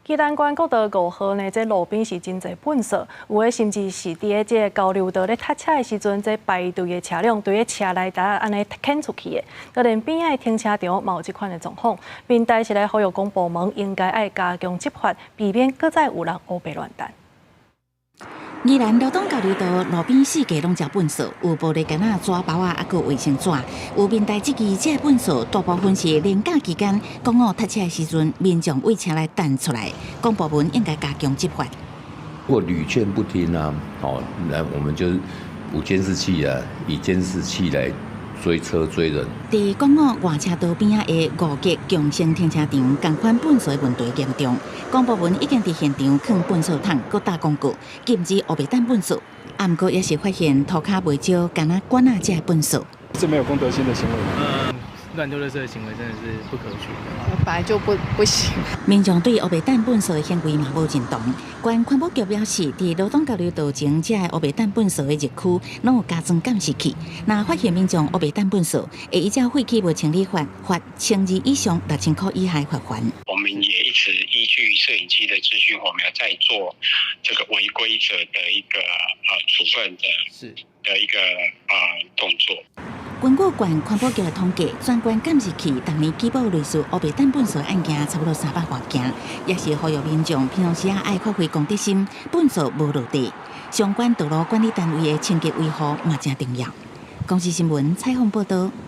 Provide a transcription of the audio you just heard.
宜蘭縣國道五號呢，這路邊是真濟糞埽，有的甚至是佇咧這个交流道咧塞車的時陣，這排隊的車輛對咧車內搭按呢牽出去的。就連邊仔的停車場嘛有這款的狀況。民代是來呼籲公部門應該愛加強執法，避免閣再有人烏白亂擲。宜蘭羅東交流道路邊四界攏食糞埽，有玻璃罐仔、紙包仔，猶閣衛生紙。有民代質疑，這個糞埽大部分是連假期間公路塞車的時陣，民眾對車內擲出來。公部門應該加強執法。如果屢勸不聽啊，哦，那我們就有監視器啊，以監視器來追車追人。佇公路外車道邊仔的五結共生停車場，仝款糞埽的問題嚴重。公部門已經佇現場囥糞埽桶，閣打廣告，禁止烏白擲糞埽。啊，毋過也是發現塗跤袂少，敢若罐仔這个糞埽。這沒有公德心的行為。嗯，亂丟垃圾的行為真的是不可取的。本來就不行。民眾對烏白擲糞埽的行為嘛無認同。縣環保局表示，佇羅東交流道前，這个烏白擲糞埽的熱區，攏有加裝監視器。若發現民眾烏白擲糞埽，會依照廢棄物清理法，罰千二以上6000箍以下罰鍰。我們也一直依據攝影機的資訊，我們要再做這個違規者的一個處分的，是的一個動作。根據縣環保局的統計，全縣監視器逐年舉報類似烏白擲糞埽案件差不多300外件，也是呼籲民眾平常時啊愛發揮公德心，糞埽無落地。相關道路管理單位的清潔維護嘛誠重要。公視新聞採訪報導。